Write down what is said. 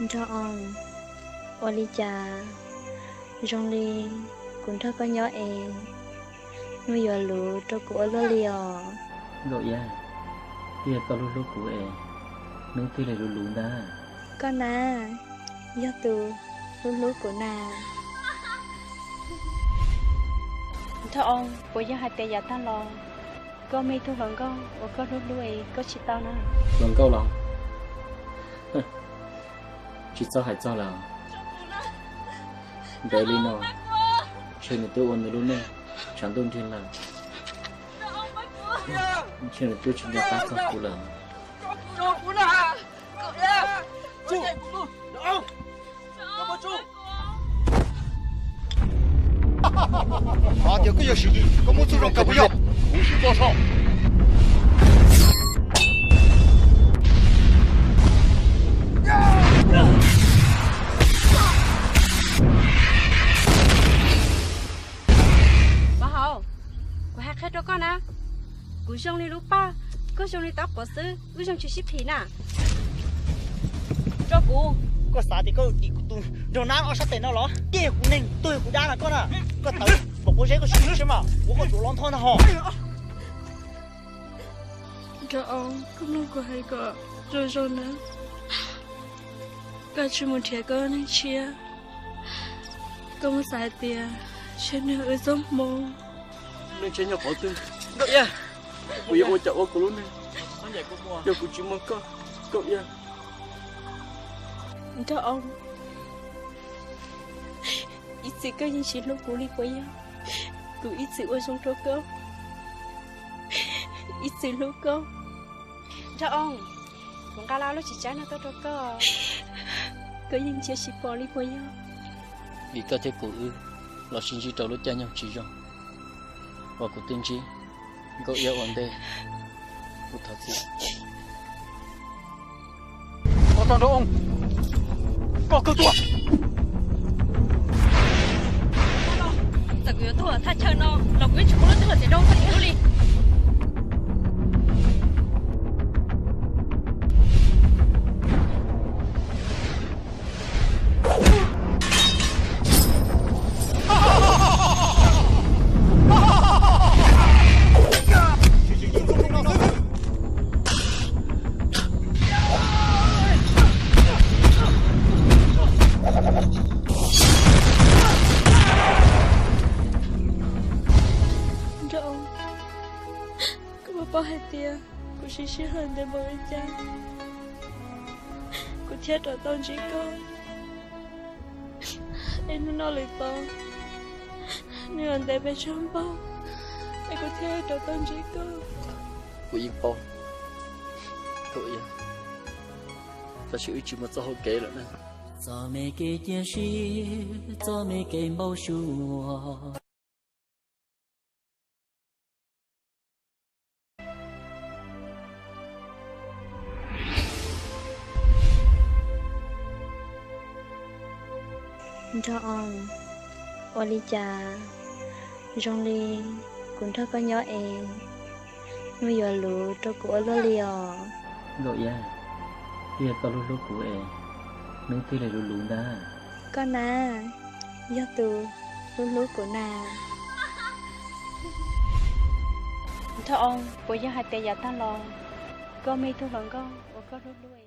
Nraug Oo, ua li cas zoo li kuv nrog koj nyob es hnub yuav luv rau kuv ua luaj li os? Nkauj Iab, twb yog koj hlub hlub kuv es hnub thiaj li luv luv ntag. Koj na, yog tus hlub hlub kuv na. Nraug Oo, puas yog hais tias yav tag los koj muaj ib tug hluas nkauj uas koj hlub hlub es koj tsis tau na? Hluas nkauj los? Tsis txhob hais txog lawm. Ntev li no, ntshe nws twb ua nws lub neej tshav ntuj nrig lawm. Ntshe nws twb tsis nco qab txog kuv lawm. Hais tias koj yog Sim Yis, koj muaj txuj zoo kawg puas yog? Kuv Sim Txoj Saum. Vauv Hauv, kuv hais qhia rau koj na, kuv zoo li lub paj, koj zoo li taub quav xwb, wb zoo tsis sib phim na. Rau kuv. Koj xav tias koj dim kuv tus nraug nab ob sab tes no los? Ces kuv neeg tuag kuv dab na koj na. Koj tawv pom quav zeb koj sim seb mas kuv koj tsuav los ntho ntag ho. Nraug Oo, koj mloog kuv hais kom zoo zoo na. Koj tsis mus nrhiav koj neeg tshiab. Koj muab xav hais tias tsam no wb txoj hmoo, neeg tshiab nyob qhov twg, Nkauj Iab, kuv yuav ua cas ua kuv lub neej, yog kuv tsis muaj koj, Nkauj Iab. Nraug Oo, ib txwm koj yeej tsis hlub kuv li puas yog? Kuv ib txwm ua zoo rau koj, ib txwm hlub koj. Nraug Oo, kuv nqa lawm lub txiv tsab no tuaj rau koj, koj yeej ntsia tsis pom li puas yog? Vim koj thiab kuv wb los sib ntsib rau lub caij nyoog tsis zoo uas kuv twb ntsib Nkauj Iab ua ntej, kuv thov txim. Nraug Oo, koj kawg tuag. Txawm kuv yuav tuag thaj chaw no los kuv yeej tsis muab lub teb lub chaw rau koj li. Nraug Oo, koj puas paub hais tias kuv siv sij hawm ntev npaum li cas kuv thiaj rov tau ntsib koj? Es hnub no lwm tos nws yuav ntev pes tsawg npaug es kuv thiaj rov tau ntsib koj? Kuv yeej paub, Nkauj Iab, tab sis wb tsis muaj txoj hau kev lawm na. Txoj me kev cia siab, txoj me kev npau suav. Nraug Oo, ua li cas zoo li kuv nrog koj nyob es hnub yuav luv rau kuv ua luaj li os? Nkauj Iab, twb yog koj hlub hlub kuv es hnub thiaj li luv luv ntag. Koj na, yog tus hlub hlub kuv na. Nraug Oo, puas yog hais tias yav tag los koj muaj ib tug hluas nkauj uas koj hlub hlub